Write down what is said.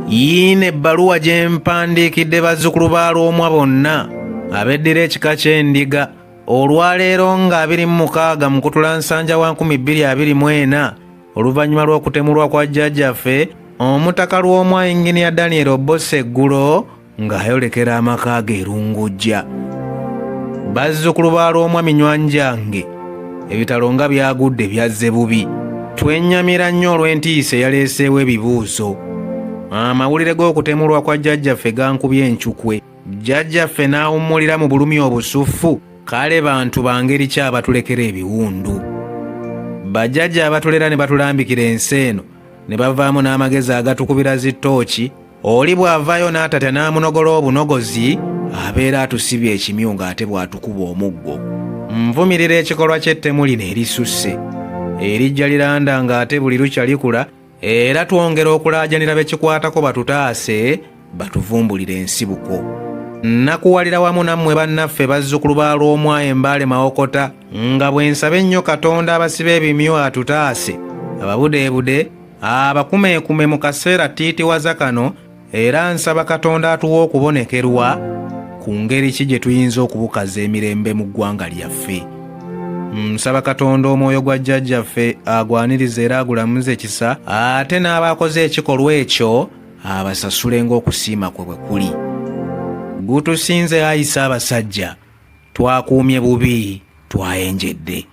Yiino ebbaluwa gye mpandiikidde bazzukulu ba Lwomwa bonna abeddira ekika ky'Endiga olwaleero nga 26 Mukutula Nsanja wa 2024 oluvannyuma lw'okutemulwa kwa jjajjaffe Omutaka Lwomwa Yinginiya Daniel Obosse eggulo ng'ayolekera amaka ge Lungujja. Bazzukulu ba Lwomwa minywanyi gyange, ebitalo nga byagudde byazze bubi. Twennyamira nnyo olw'entiisa eyaleeseewo ebibuuzo. Amawulire g'okutemulwa kwa jjajjaffe gankubye encukwe. Jjajjaffe n'awummulira mu bulumi obusuffu. Kale bantu ba ngeri ki abatulekera ebiwundu? Bajjajja abatulera ne batulambikira ensi eno ne bavaamu n'amagezi agatukubira zi ttooki. Oli bw'avaayo n'atatya n'amunogola obunogozi, abeera atusibye ekimyu ng'ate bw'atukuba omuggo. Nvumirira ekikolwa ky'ettemu lino erisusse, erijja liranda ng'ate buli lukya likula, era twongera okulaajanira be kikwatako batutaase batuvumbulire ensibuko. Nnakuwalira wamu nammwe bannaffe bazzukulu ba Lwomwa e Mbale Mawokota nga bwe nsaba ennyo Katonda abasiba ebimyu atutaase, ababudeebude, abakumeekume mu kaseera ttiitiwaza kano, era nsaba Katonda atuwe okubonekerwa ku ngeri ki gye tuyinza okubukaza emirembe mu ggwanga lyaffe. Nsaba Katonda omwoyo gwa jjajjaffe agwanirize era agulamuze kisa, ate n'abaakoze ekikolwa ekyo abasasule ng'okusiima kwe bwe kuli. Gutusinze ayi Ssaabasajja, twakuumye bubi, twayenjedde.